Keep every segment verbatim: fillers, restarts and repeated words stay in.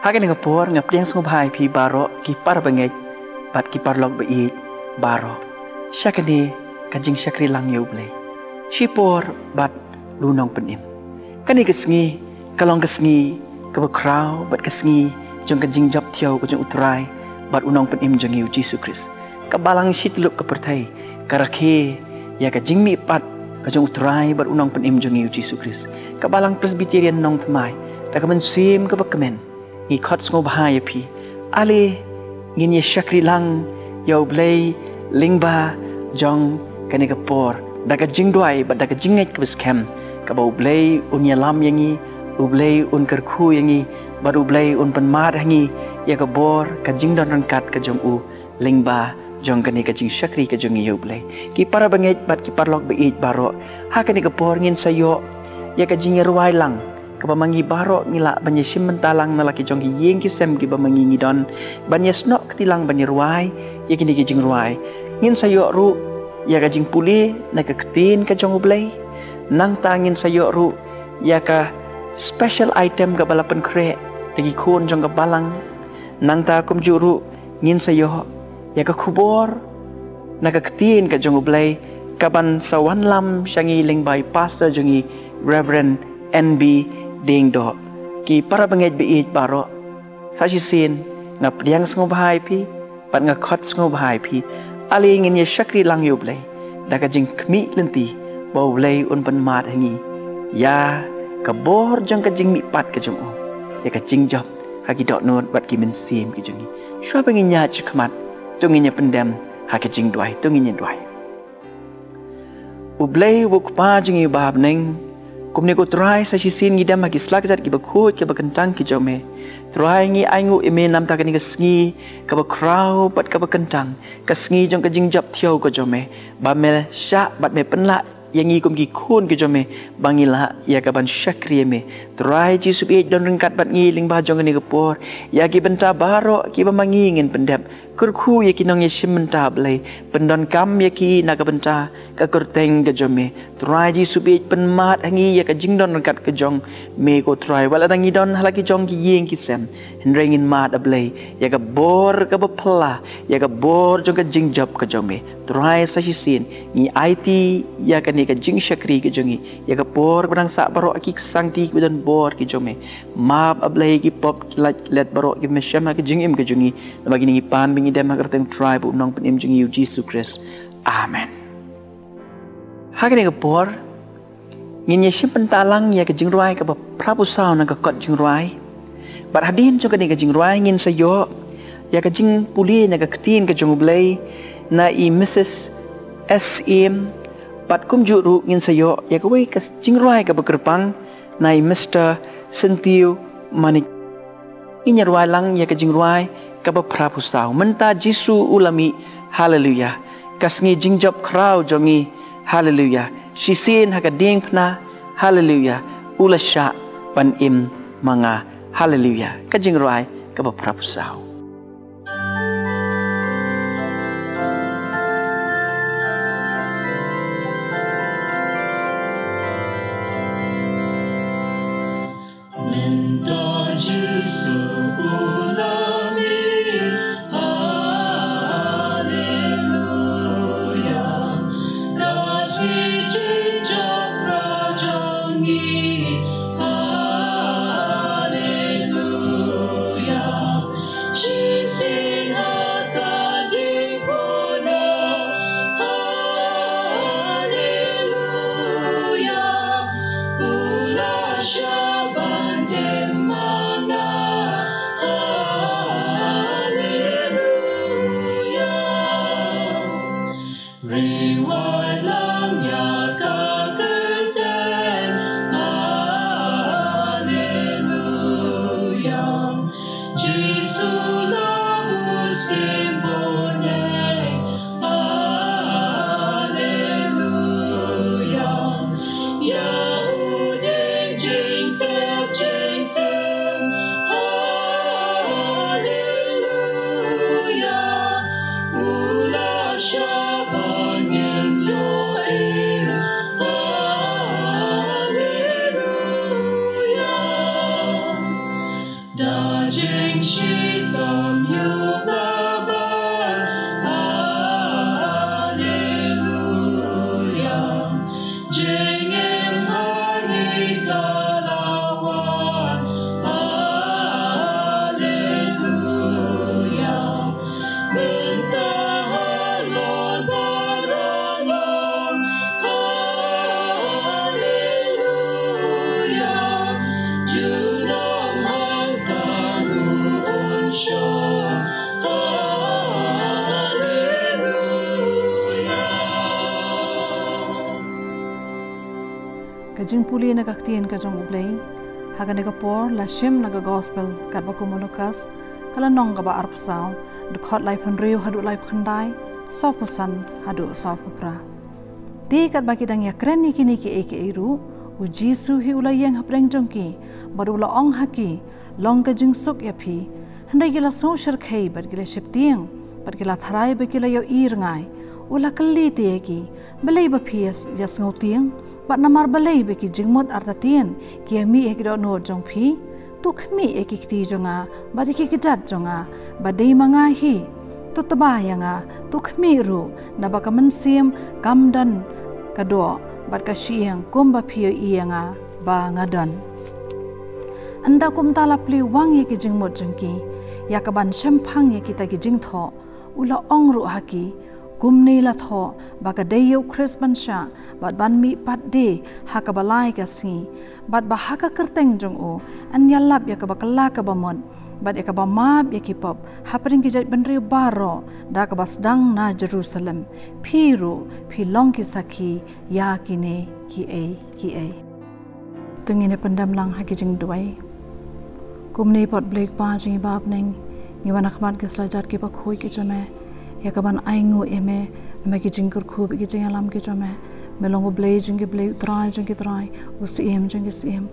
Ha kane ka por nga pdiang sngewbha ïa phi baroh ki para bangeit bad ki paralok ba ïeit baroh sha kane ka jingshakri lang ïa U Blei. Shipor bad u Nongpynim. Kane ka sngi ka long ka sngi kaba khraw bad ka sngi jong ka jingjop thiaw ka jong U Trai bad u Nongpynim jong ngi U Jisu Khrist. Ka Balang shityllup ka pyrthei ka rakhe ïa ka jingmihpat ka jong U Trai bad u Nongpynim jong ngi U Jisu Khrist. Ka Balang Presbyterian Nongthymmai da ka mynsiem kaba kmen ngi khot sngewbha ïa phi. Ale ngin ïa shakri lang ïa U Blei lyngba jong kane ka por da ka jingduwai bad da ka jingngeit kaba skhem kaba U Blei un ïalam ïa ngi, U Blei un kyrkhu ïa ngi bad U Blei un pynmad ha ngi ïa ka bor ka jingdon ryngkat ka jong u lyngba jong kane ka jingshakri ka jong ngi ïa U Blei. Ki para bangeit bad ki paralok ba ïeit baroh, ha kane ka por ngin sa ïoh ïa ka jingïarwai lang kaba ma ngi baroh ngi lah ban ïashim bynta lang na la ki jong ki ïing ki sem kiba ma ngi ngi don ban ïasnoh kti lang ban ïarwai ïa kine ki jingrwai. Ngin sa ïoh ruh ïa ka jingpule na ka ktien ka jong U Blei. Nangta ngin sa ïoh ruh ïa ka special item kaba la pynkhreh da ki khun jong ka Balang. Nangta kumjuh ruh ngin sa ïoh ïa ka khubor na ka ktien ka jong U Blei kaban sa wanlam sha ngi lyngba i pastor jong ngi Reverend N B Diengdoh. Ki para bangeit ba ïeit baroh, sa shisien nga pdiang sngewbha ïa phi bad nga khot sngewbha ïa phi. Ale ngin ïa shakri lang ïa U Blei da ka jingkhmih lynti ba U Blei un pynmad ha ngi ïa ka bor jong ka jingmihpat ka jong u, ïa ka jingjop ha ki dohnud bad ki mynsiem ki jong ngi. Shuwa ba ngin ïaid shakhmat to ngin ïa pyndem ha ka jingduwai, to ngin ïa duwai. U Blei U Kpa jong ngi uba ha bneng, kumne ko Trai sa shisien ngi dem ha ki sla kjat kiba khuid kiba kyntang ki jong me. Trai ngi ainguh ïa me namta kane ka sngi kaba khraw bad kaba kyntang, ka sngi jong ka jingjop thiaw ka jong me, ba me shah bad me pynlah ïa ngi kum ki khun ki jong me ba ngi lah ïa ka ban shakri ïa me. Trai Jisu ba ïeit, don ryngkat bad ngi lyngba jong kane ka por. Ïa ki bynta baroh kiba ma ngi ngin pyndep, kyrkhu ïa ki nongïashim bynta Blei, pyndonkam ïa ki na ka bynta ka kyrteng ka jong me. Trai Jisu ba ïeit, pynmad ha ngi ïa ka jingdon ryngkat ka jong me ko Trai, wat la ngi don ha la ki jong ki ïing ki sem. Hynrei ngin mad, A Blei, ïa ka bor kaba phylla, ïa ka bor jong ka jingjop ka jong me. Trai sa shisien ngi aiti ïa kane ka jingshakri ka jong ngi, ïa ka por ba dang sah baroh ki ksangti kiba don bor ki jong me. Map, A Blei, ki pop ki lait ki let baroh kiba me shem ha ka jingim ka jong ngi. Namar kine ngi pan ba ngi dem ha ka kyrteng Trai bad u Nongpynim jong ngi U Jisu Khrist. Amen. Ha kane ka por ngin ïa shim bynta lang ïa ka jingrwai kaba phra phew saw na ka kot jingrwai. Bad hadien jong kane ka jingrwai ngin sa ïoh ïa ka jingpule na ka ktien ka jong U Blei na i Missus S M. Bad kumjuh ruh ngin sa ïoh ïa kawei ka jingrwai kaba kyrpang na i Mister Syntiew Manik. Ngin ïa rwai lang ïa ka jingrwai kaba phra phew saw. Mynta Jisu u la mih, haleluya. Ka sngi jingjop khraw jong ngi, haleluya. Shisien ha ka diengphna, haleluya, u la shah ban im ma nga, haleluya. Ka jingrwai kaba phra phew saw. Mynta Jisu u la mih, haleluya. Ka sngi jingjop khraw jong ngi, haleluya. Shisien ha ka diengphna, haleluya. U la shah ban im ma nga, Shitom ïa u Baba, Haleluya. Jingim ha ngi ka la wan, Haleluya. Mynta halor baroh long, Haleluya. Junom hangta ruh un shong, Haleluya. Ka jingpule na ka ktien ka jong U Blei ha kane ka por la shim na ka Gospel katba kum u Lukas, ka lynnong kaba arphew saw, dkhot laiphew hynriew haduh laiphew khyndai, sawphew san haduh sawphew phra. Te katba ki dang ïakren ïa kine kiei kiei ruh, U Jisu hi u la ïeng hapdeng jong ki bad u la ong ha ki, Long ka jingsuk ïa phi. Hynrei ki la sngew shyrkhei bad ki la sheptieng bad ki la tharai ba ki la ïohi rngai. U la kylli te ïa ki, Balei ba phi ïa, ïa sngewtieng? Bad namar balei ba ki jingmut artatien ki ïa mih ïa ki dohnud jong phi? To khmih ïa ki kti jong nga bad ïa ki kjat jong nga, ba dei ma nga hi. To tba ïa nga, to khmih ruh, naba ka mynsiem kam don ka doh bad ka shyieng kumba phi ïohi ïa nga ba nga don. Ynda kumta la plie wang ïa ki jingmut jong ki, ïa kaban shemphang ïa kita ki jingthoh, u la ong ruh ha ki, Kumne la thoh ba ka dei ïa u Khrist ban shah bad ban mihpat de ha kaba lai ka sngi, bad ba ha ka kyrteng jong u yn ïalap ïa kaba kylla kaba mut bad ïa kaba map ïa ki pop hapdeng ki jaitbynriew baroh, da kaba sdang na Jerusalem. Phi ruh phi long ki sakhi ïa kine kiei kiei. To ngin ïa pyndem lang ha ki jingduwai. Kumne pat Blei Kpa jong ngi ba ha bneng, ngi wan ha khmat ki slajat kiba khuid ki jong me, ïa kaban ainguh ïa me na ki jingkyrkhu bad ki jingïalam ki jong me. Me long U Blei jong ki blei, U Trai jong ki trai, U Syiem jong ki syiem.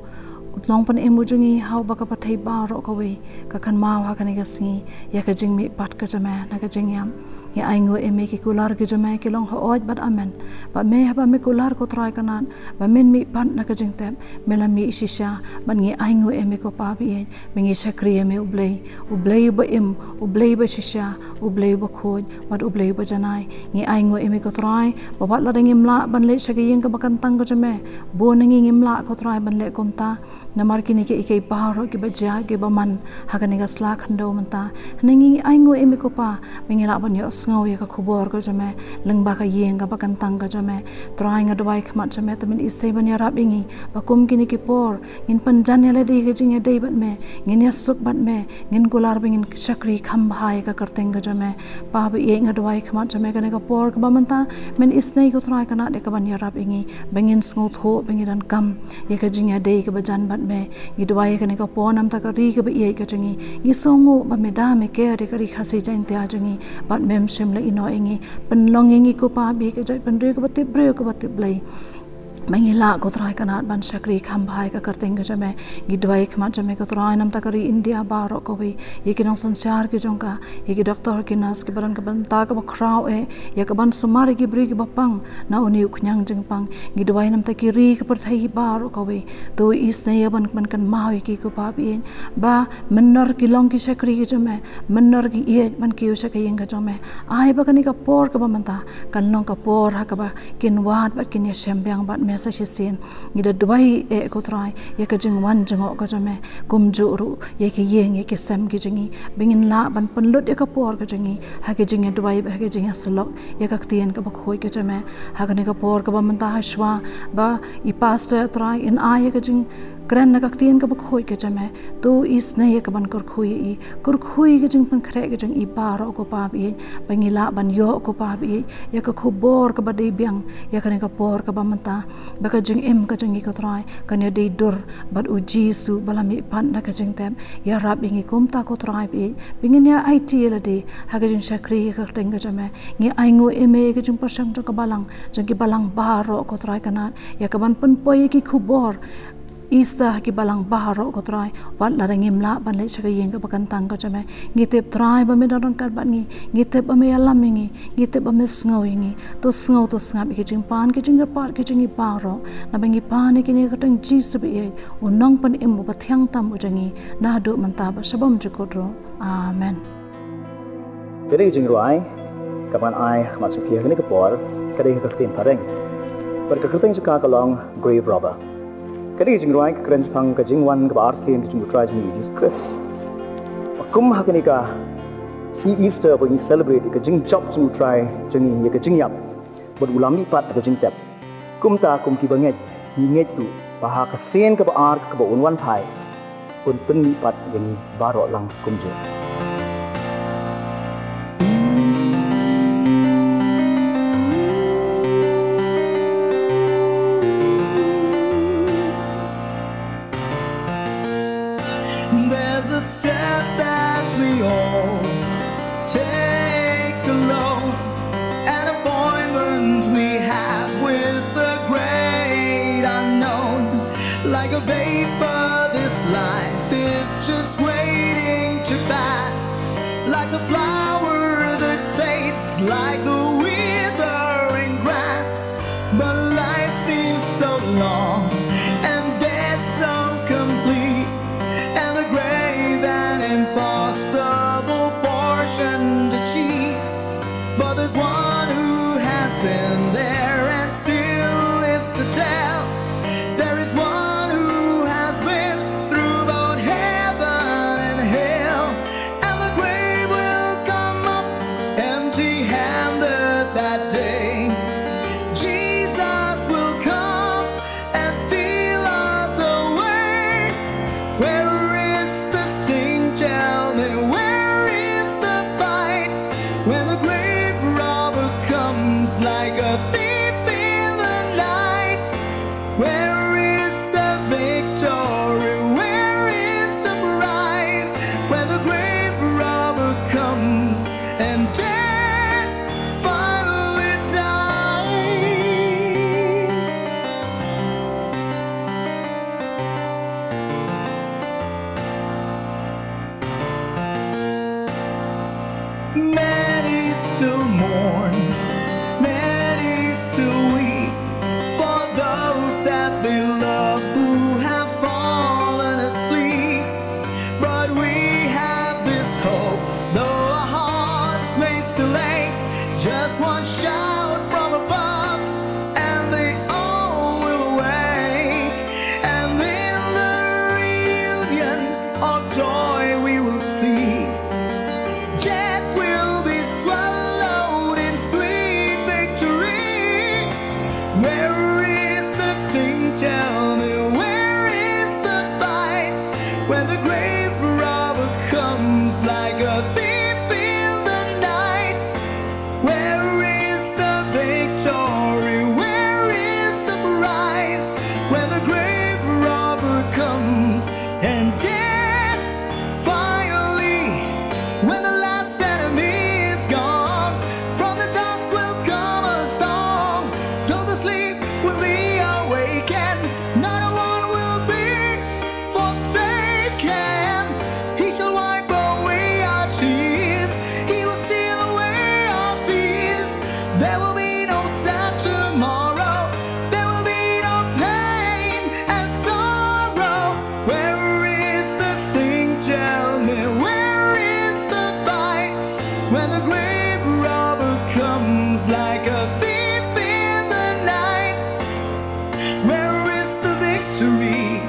U Nongpynim u jong ngi ha uba ka pyrthei baroh kawei ka kynmaw ha kane ka sngi ïa ka jingmihpat ka jong me na ka jingïap. Ngi ainguh ïa me ki kular ki jong me ki long hooid bad amen. Bad me haba me kular, ko Trai Kynrad, ba men mihpat na ka jingtep, me la mih shisha. Bad ngi ainguh ïa me, ko Pa ba ïeit, ba ngi shakri ïa me, U Blei, U Blei uba im, U Blei uba shisha, U Blei uba khuid bad U Blei uba janai. Ngi ainguh ïa me, ko Trai, ba wat lada ngim lah ban leit sha ka ïing kaba kyntang ka jong me, bun na ngi ngim lah, ko Trai, ban leh kumta. Namar kine kiei kiei baroh kiba jia kiba man ha kane ka sla khyndew mynta, hynrei ngi ainguh ïa me, ko Pa, ba ngi lah ban ïohsngew ïa ka khubor ka jong me lyngba ka ïing kaba kyntang ka jong me. Trai, nga duwai khmat jong me, to men isynei ban ïarap ïa ngi ba kum kine ki por ngin pynjan ïa lade ha ka jingïadei bad me, ngin ïasuk bad me, ngin kular ba ngin shakri kham bha ïa ka kyrteng ka jong me. Pa ba ïeit, nga duwai khmat jong me kane ka por kaba mynta, men isynei, ko Trai Kynrad, ïa kaban ïarap ïa ngi ba ngin sngewthuh, ba ngin donkam ïa ka jingïadei kaba jan bad me. Ngi duwai ïa kane ka por namar ka ri kaba ïeit ka jong ngi. Ngi sngewnguh ba me da me ker ïa ka Ri Khasi Jaiñtia jong ngi bad mem shym la ïehnoh ïa ngi. Pynlong ïa ngi, ko Pa, ba ngi ka jaitbynriew kaba tip briew kaba tip Blei, ba ngi lah, ko Trai Kynrad, ban shakri kham bha ïa ka kyrteng ka jong me. Ngi duwai khmat jong me, ko Trai, namar ka ri India baroh kawei, ïa ki nongsynshar ki jong ka, ïa ki doktor ki nurse kiba don ka bynta kaba khraw eh ïa kaban sumar ïa ki briew kiba pang na une u khñiang jingpang. Ngi duwai namar ki ri ki pyrthei baroh kawei. To isynei ïa ban, ban kynmaw ïa ki, ko Pa ba ïeit, ba mynnor ki long ki shakri ki jong me, mynnor ki ïeit ban kiew sha ka ïing ka jong me. Ai ba kane ka por kaba mynta kan long ka por ha kaba kin wad bad kin ïashem biang bad me sa shisien. Ngi da duwai eh, ko Trai, ïa ka jingwan jngoh ka jong me, kumjuh ruh ïa ki ïing ïa ki sem ki jong ngi, ba ngin lah ban pynlut ïa ka por ka jong ngi ha ka jingïaduwai bad ha ka jingïasyllok ïa ka ktien kaba khuid ka jong me. Ha kane ka por kaba mynta, hashwa ba i pastor, Trai, in ai ïa ka jingkren na ka ktien kaba khuid ka jong me, to isynei ïa kaban kyrkhu ïa i, kyrkhu ïa ka jingpynkhreh ka jong i baroh, ko Pa ba ïeit, ba ngi lah ban ïoh, ko Pa ba ïeit, ïa ka khubor kaba dei biang ïa kane ka por kaba mynta, ba ka jingim ka jong ngi, ko Trai, kan ïadei dur bad U Jisu ba la mihpat na ka jingtep. Ïarap ïa ngi kumta, ko Trai ba ïeit, ba ngin ïa aiti ïa lade ha ka jingshakri ïa ka kyrteng ka jong me. Ngi ainguh ïa me ïa ka jingpyrshang jong ka balang, jong ki balang baroh, ko Trai Kynrad, ïa kaban pynpoi ïa ki khubor Isa ha ki balang baroh, ko Trai, wat lada ngim lah ban leit sha ka ïing kaba kyntang ka jong me. Ngi tip, Trai, ba me don ryngkat bad ngi. Ngi tip ba me ïalam ïa ngi. Ngi tip ba me sngew ïa ngi. To sngew, to sngap ïa ki jingpan, ki jingkyrpad, ki jong ngi baroh. Naba ngi pan ïa kine ha ka kyrteng Jisu ba ïeit, u nongpynim uba thiang tam u jong ngi, naduh mynta bad sha bymjukut ruh. Amen. Kane ka jingrwai kaba ngan ai ha khmat jong phi ha kane ka por, ka dei ka ktien phareng. Bad ka kyrteng jong ka ka long Grave Robber. Kane ka jingrwai ka kren shaphang ka jingwan kaba arsien ka jong u Trai jong ngi Jisu Khrist. Kum ha kane ka sngi Easter ba ngi celebrate ïa ka jingjop jong u Trai jong ngi ïa ka jingïap, bad u la mihpat ha ka jingtep. Kumta kum ki bangeit, ngi ngeit ruh ba ha ka sien kaba ar kaba un wan phai, un pynmihpat ïa ngi baroh lang kumjuh. There's a step that we all take alone, an appointment we have with the great unknown. Like a vapor, this life is just waiting to pass. Like the flower that fades, like the withering grass. But life seems so long and death so complete, and the grave an impossible portion to cheat. But there's one who has been there and still lives to tell. There is one who has been through both heaven and hell, and the grave will come up empty-handed that day. Jesus will come and steal us away. Where is the sting? Tell me, where is the bite? When the grave robber comes like a thief in the night, where is the victory? Where is the prize? When the grave robber comes and death finally dies. Many still mourn, many still weep for those that they love who have fallen asleep. But we have this hope, though our hearts may still ache. Just one shout from above, and they all will awake. And in the reunion of joy we will see, death will be swallowed in sweet victory. Where is the sting? Tell me, where is the bite? When the grave robber comes like a thief in the night, where is the victory? Where is the prize? When the grave robber comes and death finally, when the last enemy is gone, from the dust will come a song. Those asleep will be awakened, not a one will be forsaken. He shall wipe away our tears. He will steal away our fears. There will be no sad tomorrow. There will be no pain and sorrow. Where is the sting? Tell me, where is the bite? When the grave robber comes like a thief in the night, where is the victory?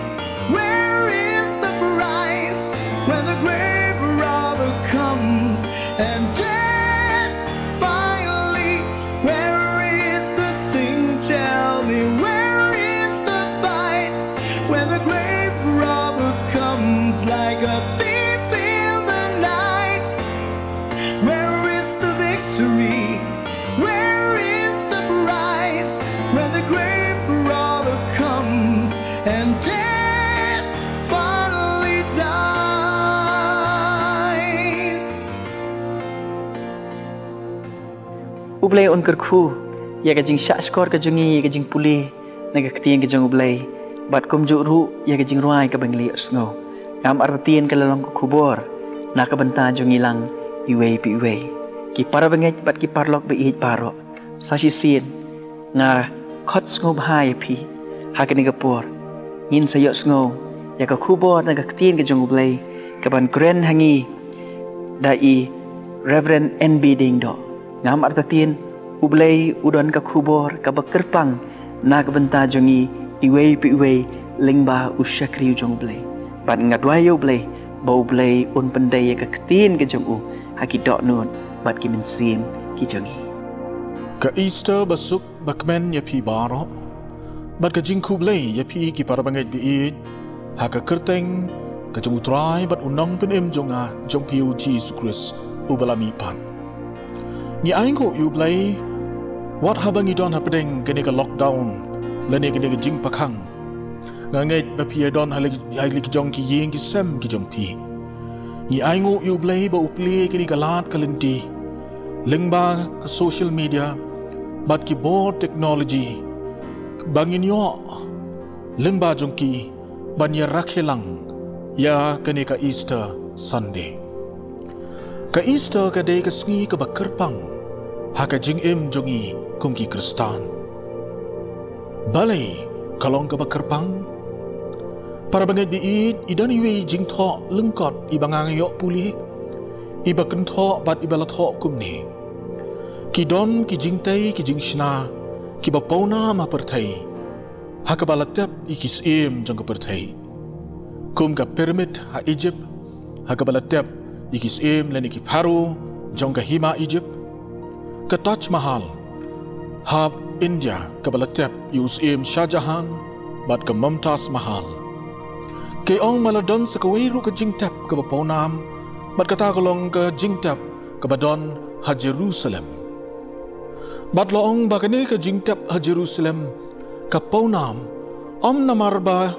Where is the prize? When the grave robber comes and death finally, where is the sting? Tell me, where is the bite? When the grave robber comes like a thief in the night, where is the victory? Where is the prize? When the grave robber comes and death finally dies. U Blei un kyrkhu ïa ka jingshahshkor ka jong ngi, ïa ka jingpule na ka ktien ka jong U Blei. Bad kumjuh ruh ïa ka jingrwai kaba ngi la ïohsngew, ngam artatien ka la long ka khubor na ka bynta jong ngi lang iwei pa iwei. Ki parabangeit bad ki paralok ba ïeit baroh, sa shisien nga khot sngewbha ïa phi ha kane ka por. Ngin sa ïohsngew ïa ka khubor na ka ktien ka jong U Blei kaban kren ha ngi da i Reverend N B Diengdoh. Ngam artatien, U Blei u don ka khubor kaba kyrpang na ka bynta jong ngi iwei pa iwei lyngba u shakri u jong U Blei. Bad nga duwai ïa U Blei ba U Blei un pyndei ïa ka ktien ka jong u ha ki dohnud bad ki mynsiem ki jong ngi. Ka Easter basuk bakmen ïa phi baroh, bad ka jingkhublei ïa phi ki parabangeit ba ïeit ha ka kyrteng ka jong U Trai bad U Nongpynim jong nga, jong phi U Jisu Khrist uba la mihpat. Ngi ainguh ïa U Blei wat haba ngi don hapdeng kane ka lockdown lane kane ka jingpakhang. Nga ngeit ba phi ïa don ha la ki jong ki ïing ki sem ki jong phi. Ngi ainguh ïa U Blei ba u plie kane ka lad ka lynti lyngba ka social media bad ki bor technology ba ngin ïoh lyngba jong ki ban ïa rakhe lang ïa kane ka Easter Sunday. Ka Easter ka dei ka sngi kaba kyrpang ha ka jingim jong ngi kum ki Khristan. Balei ka long kaba kyrpang? Parabangeit ba ïeit, i don iwei i jingthoh lyngkot iba nga nga ïoh pule, iba kynthoh bad iba la thoh kumne: Ki don ki jingtei ki jingshna kiba pawnam ha pyrthei ha kaba la tep ïa ki syiem jong ka pyrthei, kum ka pyramid ha Egypt ha kaba la tep ïa ki syiem lane ki pharaoh jong ka hima Egypt, ka Taj Mahal ha India kaba la tep ïa u syiem Shah Jahan bad ka Mumtaz Mahal. Ka ong ba la don sa kawei ruh ka jingtep kaba pawnam, bad kata ka long ka jingtep kaba don ha Jerusalem. Bad la ong ba kane ka jingtep ha Jerusalem ka pawnam, ym namar ba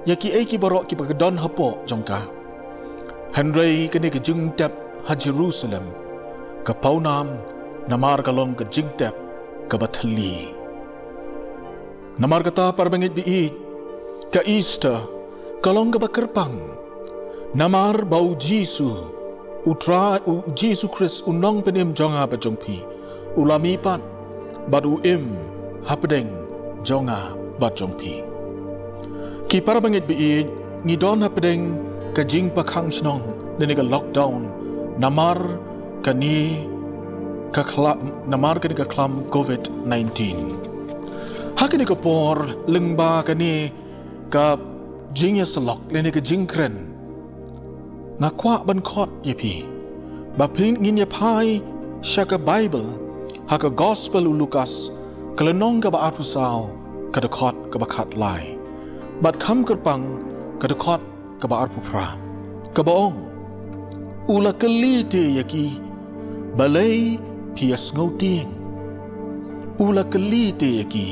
ïa kiei kiei baroh kiba ka don hapoh jong ka, hynrei kane ka jingtep ha Jerusalem ka pawnam namar ka long ka jingtep kaba thylli. Namar kata, parabangeit ba ïeit, ka Easter ka long kaba kyrpang, namar ba U Jisu, U Trai, U Jisu Khrist, U Nongpynim jong nga bad jong phi, u la mihpat bad u im hapdeng jong nga bad jong phi. Ki parabangeit ba ïeit, ngi don hapdeng ka jingpakhang shnong lane ka lockdown namar kane ka khla-, namar kane ka khlam covid nineteen. Ha kane ka por, lyngba kane ka jingïasyllok lane ka jingkren, nga kwah ban khot ïa phi ba phin ngin ïa phai sha ka Baibl ha ka Gospel u Lukas, ka lynnong kaba arphew saw, ka dkhot kaba khatlai, bad kham kyrpang ka dkhot kaba arphew phra, kaba ong: U la kylli te ïa ki, balei phi ïa sngewtieng? U la kylli te ïa ki,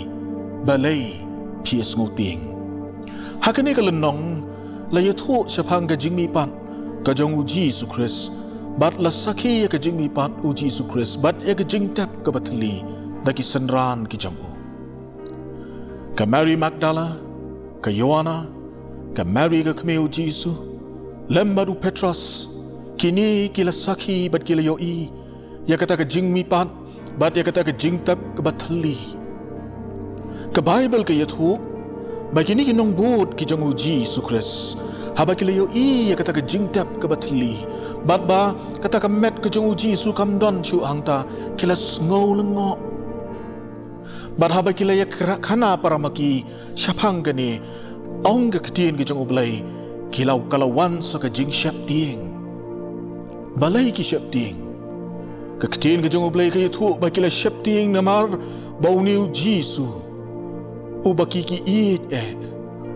balei phi ïa sngewtieng? Ha kane ka lynnong la ïathuh shaphang ka jingmihpat ka jong U Jisu Khrist, bad la sakhi ïa ka jingmihpat U Jisu Khrist bad ïa ka jingtep kaba thylli da ki synran ki jong u. Ka Mary Magdala, ka Joanna, ka Mary ka kmie U Jisu, lem bad u Petros, kine ki la sakhi bad ki la ïohi ïa kata ka jingmihpat bad ïa kata ka jingtep kaba thylli. Ka Baibl ka ïathuh ba kine ki nongbud ki jong U Jisu Khrist, haba ki la ïohi ïa kata ka jingtep kaba thylli bad ba kata ka met ka jong U Jisu kam don shuh hangta, ki la sngew lyngngoh. Bad haba ki la ïa kra-, khana para ma ki shaphang kane, ong ka ktien ka jong U Blei, ki la, ka la wan sa ka jingsheptieng. Balei ki sheptieng? Ka ktien ka jong U Blei ka ïathuh ba ki la sheptieng namar ba une U Jisu, uba ki ki ïeit eh,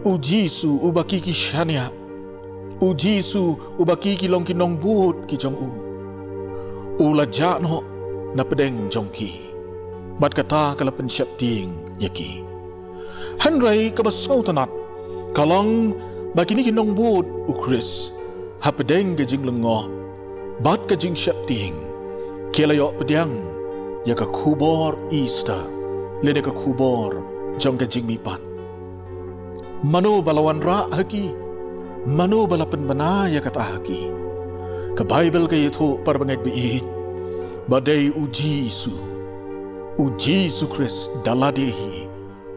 U Jisu uba ki ki shaniah, U Jisu uba ki ki long ki nongbud ki jong u, u la jah noh na pdeng jong ki. Bad kata ka la pynsheptieng ïa ki. Hynrei kaba sngewtynnat ka long ba kine ki nongbud U Khrist, hapdeng ka jinglyngngoh bad ka jingsheptieng, ki la ïoh pdiang ïa ka khubor Easter, lane ka khubor jong ka jingmihpat. Mano ba la wanrah ha ki? Mano ba la pynbna ïa kata ha ki? Ka Baibl ka ïathuh, para bangeit ba ïeit, ba dei U Jisu. U Jisu Khrist da lade hi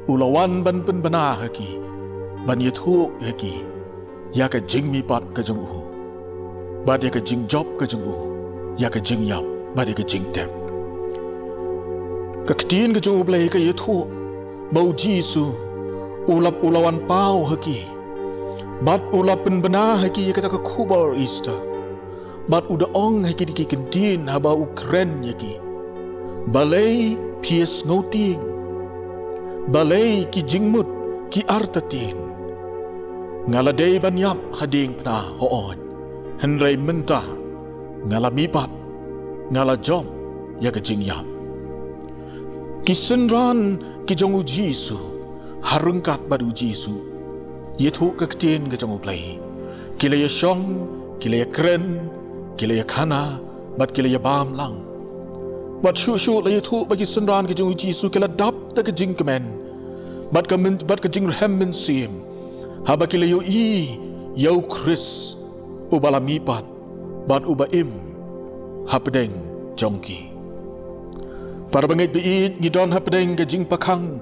u la wan ban pynbna ha ki, ban ïathuh ha ki ïa ka jingmihpat ka jong u, bad ïa ka jingjop ka jong u, ïa ka jingïap bad ïa ka jingtep. Ka ktien ka jong U Blei ka ïathuh ba U Jisu u la, u la wan paw ha ki, bad u la pynbna ha ki ïa kata ka khubor Easter. Bad u da ong ha ki da ki kyntien haba u kren ïa ki: Balei phi ïa sngewtieng? Balei ki jingmut ki artatien? Nga la dei ban ïap ha diengphna, hooid, hynrei mynta nga la mihpat, nga la jop ïa ka jingïap. Ki synran ki jong U Jisu, ha ryngkat bad U Jisu, ïathuh ka ktien ka jong U Blei, ki la ïashong, ki la ïakren, ki la ïakhana, bad ki la ïabam lang. Bad shuh shuh la ïathuh ba ki synran ki jong U Jisu ki la dap da ka jingkmen bad ka myn-, bad ka jingrhem mynsiem, haba ki la ïohi ïa U Khrist uba la mihpat bad uba im hapdeng jong ki. Para bangeit ba ïeit, ngi don hapdeng ka jingpakhang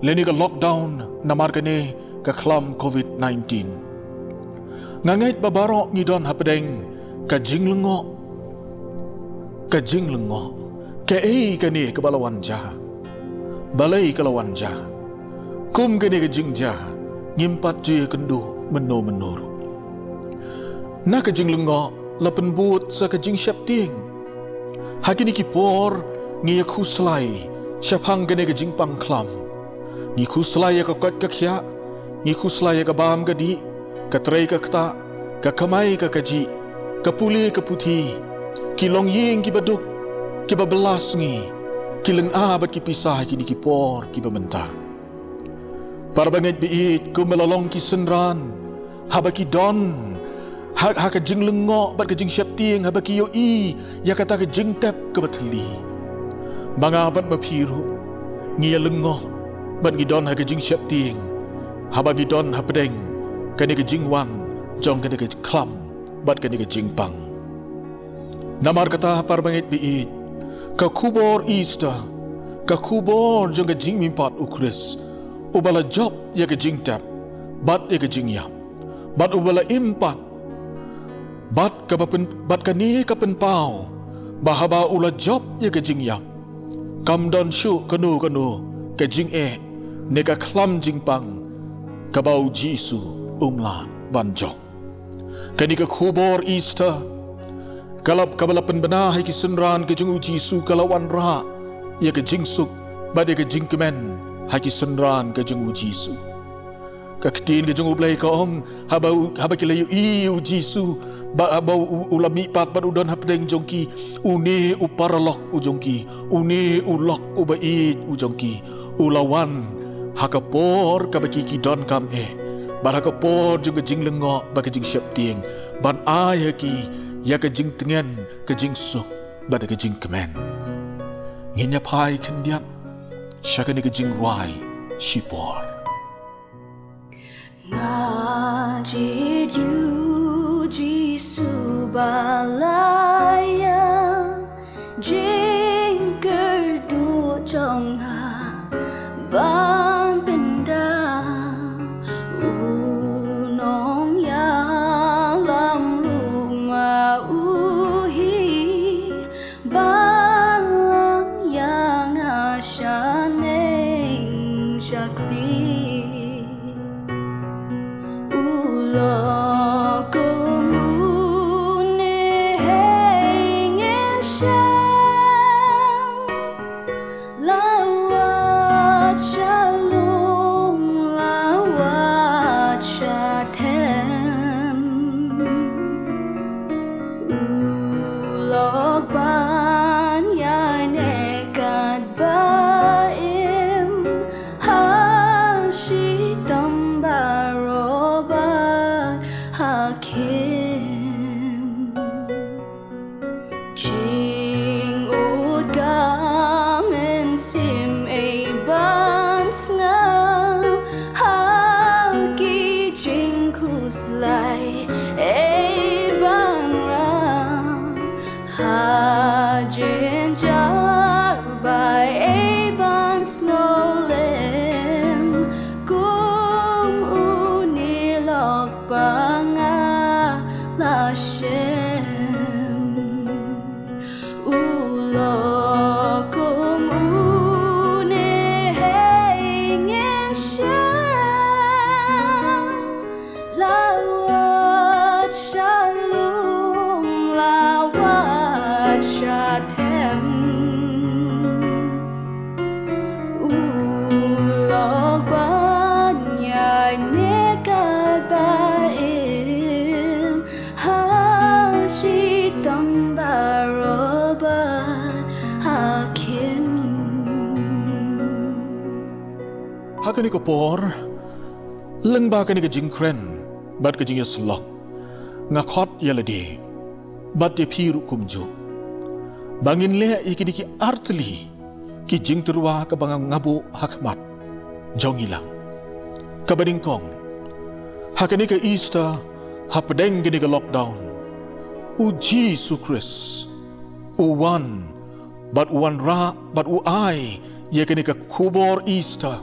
lane ka lockdown namar kane ka khlam covid nineteen. Nga ngeit ba baroh ngi don hapdeng ka jinglyngngoh. Ka jinglyngngoh. Kaei kane kaba la wan jia? Balei ka la wan jia? Kum kane ka jingjia ngim pat ju ïakynduh mynno mynno ruh. Na ka jinglyngngoh la pynbud sa ka jingsheptieng. Ha kine ki por ngi ïa khuslai shaphang kane ka jingpang khlam. Ngi khuslai ïa ka koit ka khiah, ngi khuslai ïa ka bam ka dih, ka trei ka ktah, ka kamai ka kajih, ka pule ka puthi, ki longïing kiba duk, kiba bylla sngi, ki lynga bad ki pisa ha kine ki por kiba mynta. Para bangeit ba ïeit, kumba la long ki synran, haba ki don ha, ha ka jinglyngngoh bad ka jingsheptieng haba ki ïohi ïa kata ka jingtep kaba thylli. Ma nga bad ma phi ruh ngi ïalyngngoh bad ngi don ha ka jingsheptieng haba ngi don hapdeng kane ka jingwan jong kane ka khlam bad kane ka jingpang. Namar kata, para bangeit ba ïeit, ka khubor Easter, ka khubor jong ka jingmihpat U Khrist, uba la jop ïa ka jingtep bad ïa ka jingïap, bad uba la im pat, bad kaba pyn-, bad kane ka pynpaw ba haba u la jop ïa ka jingïap, kam don shuh kano kano ka jingeh ne ka khlam jingpang kaba U Jisu um lah ban jop. Kane ka khubor Easter, ka la, kaba la pynbna ha ki synran ki jong U Jisu, ka la wanrah ïa ka jingsuk bad ïa ka jingkmen ha ki synran ki jong U Jisu. Ka ktien ka jong U Blei ka ong, haba u, haba ki la ïohi ïa U Jisu, ba, haba u, u la mihpat bad u don hapdeng jong ki, une u paralok u jong ki, une u lok uba ïeit u jong ki, u la wan ha ka por kaba ki, ki donkam eh, bad ha ka por jong ka jinglyngngoh bad ka jingsheptieng, ban ai ha ki ïa ka jingtngen, ka jingsuk bad ka jingkmen. Ngin ïa phai khyndiat sha kane ka jingrwai shipor. Nga jied ïa U Jisu ba la ïa jingkyrduh jong nga ban pynda, u nongïalam ruh ma u hi, ban lam ïa nga shaneng shakhlieh. U lok kum une hei ngin shem, la wad sha lum, la wad sha them. U lok ban ïaineh katba im, ha shitom baroh bad ha khim. Jingud ka mynsiem ei ban sngap ha Ei ban rah ha jynjar, ba ei ban sngewlem kum une lok ba nga la shem. U lok kum une hei ngin shem. La wat sha lum, la wat sha them. U lok ban ïaineh ka ba im ha shitom baroh ban hakhim. Ha kane ka por, lyngba kane ka jingkren bad ka jingïasyllok, nga khot ïa lade bad ïa phi ruh kumjuh, ba ngin leh ïa kine ki artylli ki jingtyrwa kaba nga, nga buh ha khmat jong ngi lang. Kaba nyngkong, ha kane ka Easter, hapdeng kane ka lockdown, U Jisu Khrist u wan bad u wanrah bad u ai ïa kane ka khubor Easter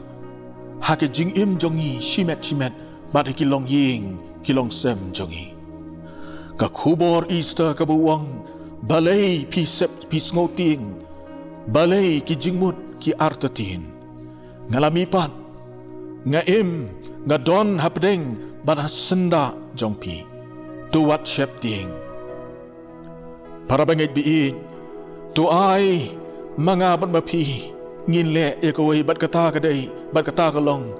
ha ka jingim jong ngi shimet shimet, bad ha ki longïing ki longsem jong ngi. Ka khubor Easter kaba u ong, balei phi sep phi sngewtieng, balei ki jingmut ki artatien. Nga la mihpat, nga im, nga don hapdeng bad ha syndah jong phi. To wat sheptieng. Para bangeit ba ïeit, to ai ma nga bad ma phi ngin leh ïa kawei, bad kata ka dei, bad kata ka long,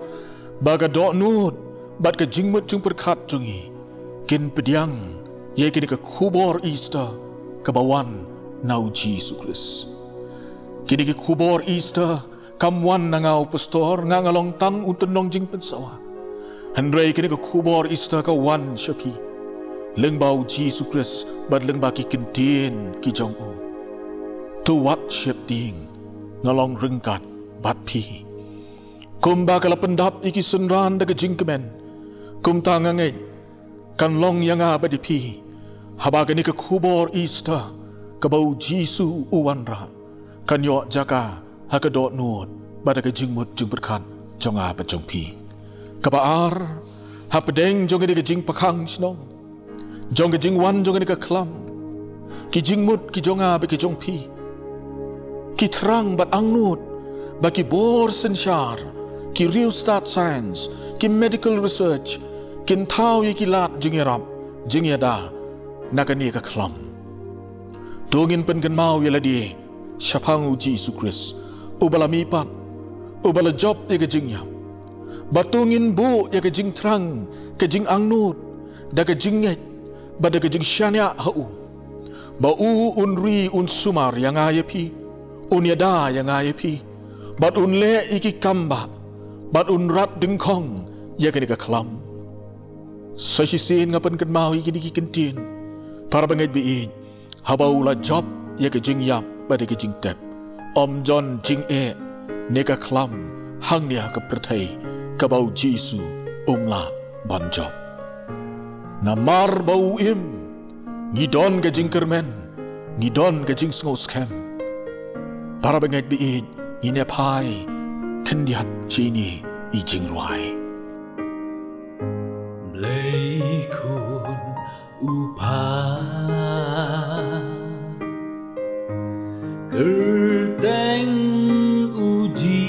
ba ka dohnud bad ka jingmut jingpyrkhat jong ngi kin pdiang ïa kine ka khubor Easter kaba wan na U Jisu Khrist. Kine ki khubor Easter kam wan na nga u pastor, nga nga long tang u tynnong jingpynsawa. Hynrei kine ka khubor Easter ka wan sha phi lyngba U Jisu Khrist bad lyngba ki ktien ki jong u. To wat sheptieng, nga long ryngkat bad phi. Kumba ka la pyndap ïa ki synran da ka jingkmen, kumta nga ngeit kan long ïa nga bad ïa phi, haba kane ka khubor Easter kaba U Jisu u wanrah kan ïoh jaka ha ka dohnud bad ha ka jingmut jingpyrkhat jong nga bad jong phi. Kaba ar, hapdeng jong kane ka jingpyrkhat shnong, jong ka jingwan jong kane ka khlam, ki jingmut ki jong nga bad ki jong phi ki thrang bad angnud ba ki bor synshar, ki riewstad science, ki medical research kin thaw ïa ki lad jingïarap jingïada na kane ka khlam. To ngin pynkynmaw ïa lade shaphang U Jisu Khrist, uba la mihpat, uba la jop ïa ka jingïap. Bad to ngin buh ïa ka jingthrang, ka jingangnud da ka jingngeit bad da ka jingshaniah ha u, ba u un ri un sumar ïa nga ïa phi, un ïada ïa nga ïa phi, bad un leh ïa ki kam bah, bad un rat dyngkhong ïa kane ka khlam. Sa shisien nga pynkynmaw ïa kine ki ktien, para bangeit ba ïeit, haba u la jop ïa ka jingïap bad ïa ka jingtep, ym don jingeh ne ka khlam hangne ha ka pyrthei kaba U Jisu um lah ban jop. Namar ba u im, ngi don ka jingkyrmen, ngi don ka jingsngewskhem. Para bangeit ba ïeit, ngin ïa phai khyndiat sha ine i jingrwai. Blei khun u pha, kyrteng U Jisu,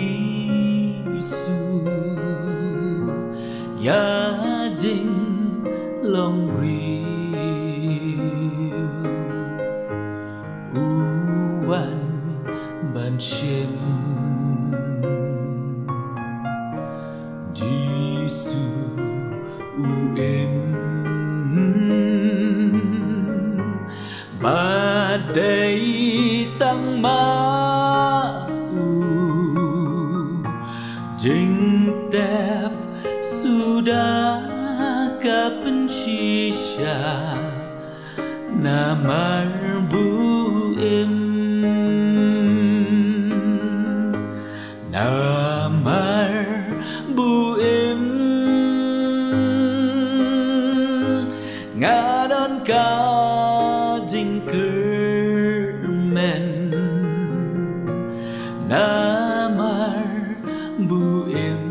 ïa jinglong briew u wan ban shim. Jisu u im ba dei tang ma u, jingtep suda ka pynshisha. Namar ba u im, namar ba u im, Nga don ka jingkyrmen namar buim.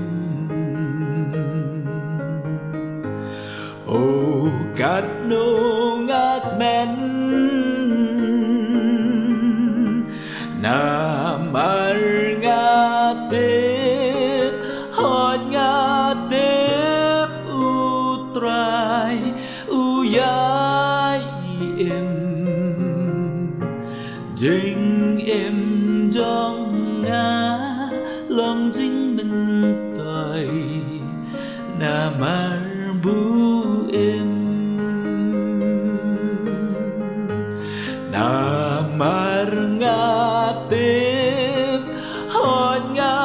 O katno nga kmen namar nga tip, hooid nga tip U Trai u ïai im. Jingim jong nga long jingmyntoi namar buim. Namar nga tip, hooid nga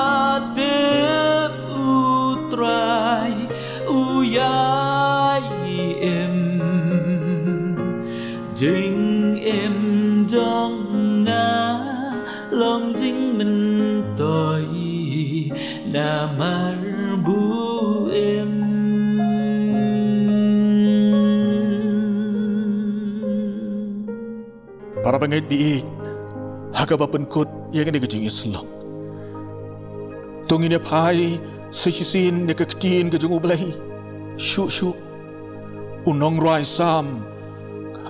tip U Trai u ïai im. Jingim jong nga long jingmyntoi namar buim. Para bangeit baieit, ha kaba pynkut ïa kane ka jingïasyllok, to ngin ïa phai sa shisien na ka ktien ka jong U Blei. Shuh shuh, u nongrwai Salm,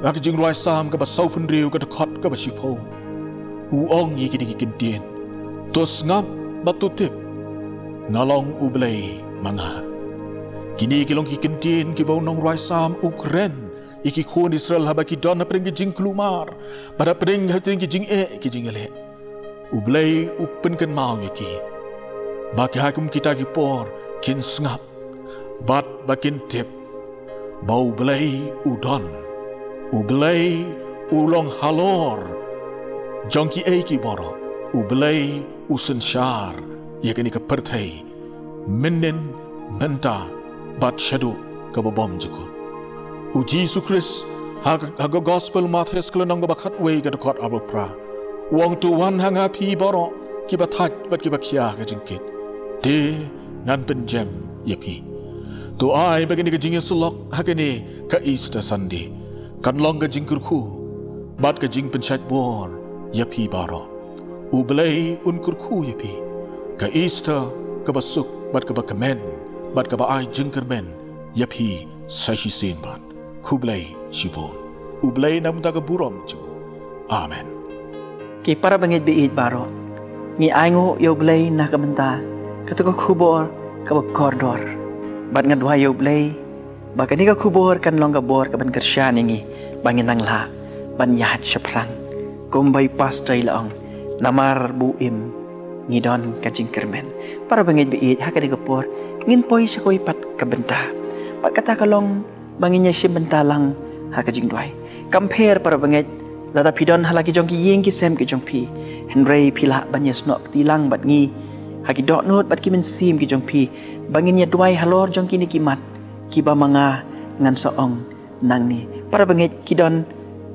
ha ka jingrwai Salm kaba sawphew hynriew, ka dkhot kaba shiphew, u ong ïa kine ki kyntien: To sngap bad to tip, nga long U Blei ma nga. Kine ki long ki kyntien kiba u nongrwai Salm u kren ïa ki khun Israel haba ki don hapdeng ki jingkulmar, bad hapdeng, hapdeng ki jingeh ki jingïaleh. U Blei u pynkynmaw ïa ki ba ha kum kita ki por kin sngap bad ba kin tip ba U Blei u don. U Blei u long halor jong kiei kiei baroh. U Blei u synshar ïa kane ka pyrthei mynnin, mynta bad shaduh kaba bymjukut. U Jisu Khrist ha ka, ha ka Gospel Mathaios ka lynnong kaba khatwei, ka dkhot arphew phra, u ong: To wan ha nga phi baroh kiba thait bad kiba khia ka jingkit, te ngan pynjem ïa phi. To ai ba kane ka jingïasyllok ha kane ka Easter Sunday kan long ka jingkyrkhu bad ka jingpynshait bor ïa phi baroh. U Blei un kyrkhu ïa phi. Ka Easter kaba suk bad kaba kmen bad kaba ai jingkyrmen ïa phi sa shisien pat. Khublei shibun. U Blei na ka bynta ka burom jong u. Amen. Ki para bangeit baieit baroh, ngi ainguh ïa U Blei na ka bynta kata ka khubor kaba kordor. Bad nga duwai ïa U Blei ba kane ka khubor kan long ka bor kaban kyrshan ïa ngi ba ngin nang lah ban ïaid shaphrang. Kumba i pastor i la ong, namar buim ngi don ka jingkyrmen. Para bangeit baieit, ha kane ka por ngin poi sha kawei pat ka bynta. Bad kata ka long ba ngin ïashim bynta lang ha ka jingduwai. Kam pher, para bangeit, lada phi don ha la ki jong ki ïing ki sem ki jong phi, hynrei phi lah ban ïasnoh kti lang bad ngi ha ki dohnud bad ki mynsiem ki jong phi, ba ngin ïaduwai halor jong kine ki mat kiba ma nga ngan sa ong nangne. Para bangeit, ki don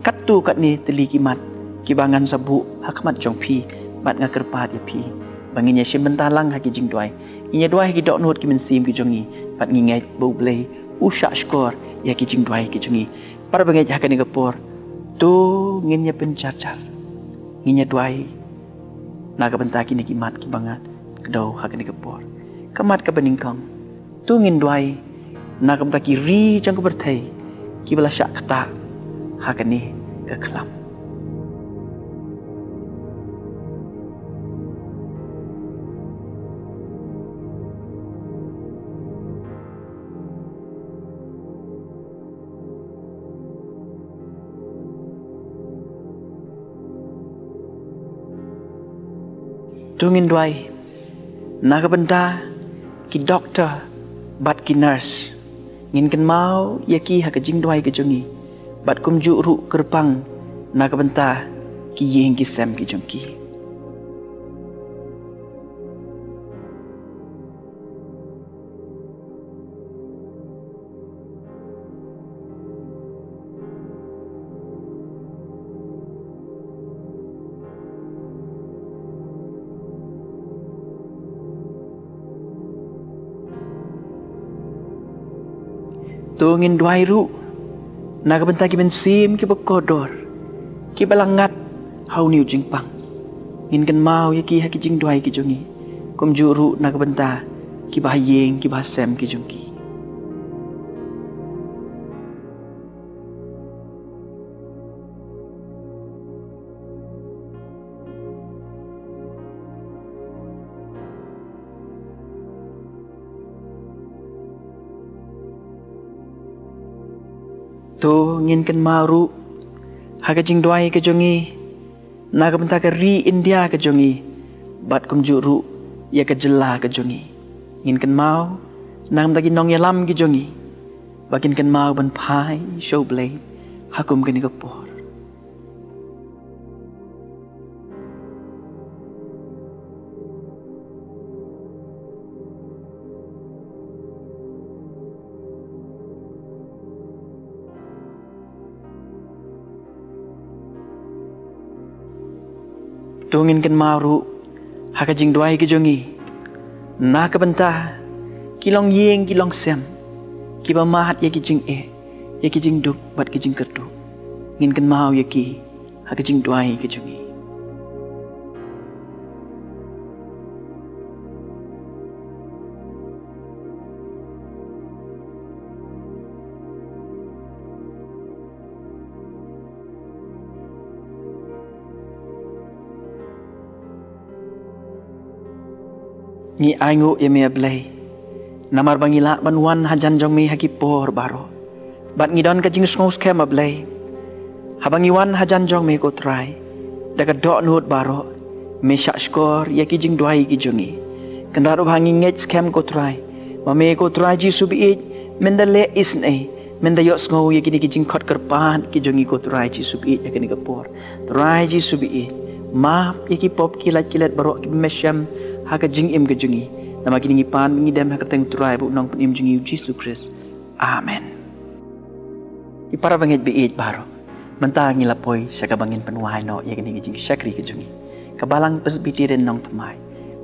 katto katne tylli ki mat kiba ngan sa buh ha khmat jong phi, bad nga kyrpad ïa phi ba ngin ïashim bynta lang ha ki jingduwai. Ngin ïaduwai ha ki dohnud ki mynsiem ki jong ngi, bad ngi ngeit ba U Blei u shahshkor ïa ki jingduwai ki jong ngi. Para bangeit, ha kane ka por to ngin ïa pynjarjar, ngin ïaduwai na ka bynta kine ki mat kiba nga kdew ha kane ka por. Ka mat kaba nyngkong, to ngin duwai na ka bynta ki ri jong ka pyrthei kiba la shah ktah ha kane ka khlam. To ngin duwai na ka bynta ki doktor bad ki nurse. Ngin kynmaw ïa ki ha ka jingduwai ka jong ngi, bad kumjuh ruh kyrpang na ka bynta ki ïing ki sem ki jong ki. To ngin duwai ruh Na ka bynta ki mynsiem kiba kordor, kiba la ngat ha une u jingpang, ngin kynmaw ïa ki ha ki jingduwai ki jong ngi. Kumjuh ruh na ka bynta kiba ha ïing kiba ha sem ki jong ki. To ngin kynmaw ruh ha ka jingduwai ka jong ngi na ka bynta ka ri India ka jong ngi, bad kumjuh ruh ïa ka jylla ka jong ngi. Ngin kynmaw na ka bynta ki nongïalam ki jong ngi, ba kin kynmaw ban phai sha U Blei ha kum kane ka por. To ngin kynmaw ruh ha ka jingduwai ka jong ngi na ka bynta ki longïing ki longsem, kiba mad ïa ki jingeh, ïa ki jingduk bad ki jingkyrduh. Ngin kynmaw ïa ki ha ka jingduwai ka jong ngi. Ngi ainguh ïa me, A Blei, namar ba ngi lah ban wan hajan jong me ha ki por baroh. Bad ngi don ka jingsngewskhem, A Blei, haba ngi wan hajan jong me, ko Trai, da ka dohnud baroh, me shahshkor ïa ki jingduwai ki jong ngi. Kynrad ba ngi ngeit skhem, ko Trai, ba me, ko Trai Jisu baieit, men da leh isynei, men da ïohsngew ïa kine ki jingkhot kyrpad ki jong ngi, ko Trai Jisu baieit, ha kane ka por. Trai Jisu baieit, map ïa ki pop ki lait ki let baroh kiba me shem ha ka jingim ka jong ngi. Namar kine ngi pan ngi dem ha ka kyrteng U Trai bad U Nongpynim jong ngi, U Jisu Khrist. Amen. Ki para bangeit baieit baroh, mynta ngi la poi sha kaba ngin pynwai noh ïa kine ki jingshakri ka jong ngi. Ka Balang Presbyterian Nongthymmai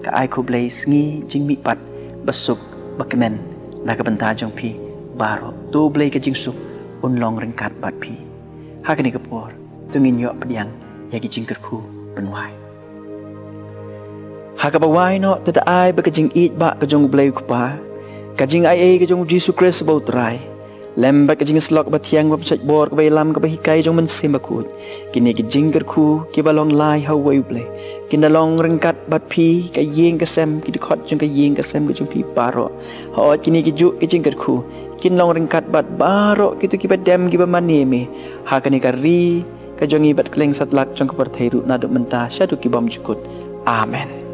ka ai khublei sngi jingmihpat basuk bakmen na ka bynta jong phi baroh. To U Blei ka jingsuk un long ryngkat bad phi. Ha kane ka por, to ngin ïoh pdiang ïa ki jingkyrkhu pynwai. Ha kaba wai noh, to da ai ba ka jingïeit bah ka jong U Blei U Kpa, ka jingaiei ka jong U Jisu Khrist ba U Trai, lem bad ka jingïasyllok ba thiang ba pynshait bor kaba ïalam kaba hikai jong U Mynsiem Bakhuid, kine ki jingkyrkhu kiba long lai ha uwei U Blei, kin da long ryngkat bad phi, ka ïing ka sem, ki dkhot jong ka ïing ka sem ka jong phi baroh. Hooid, kine ki juh ki jingkyrkhu kin long ryngkat bad baroh kito kiba dem kiba mane me ha kane ka ri ka jong ngi bad kylleng satlak jong ka pyrthei ruh naduh mynta shaduh ki bymjukut. Amen.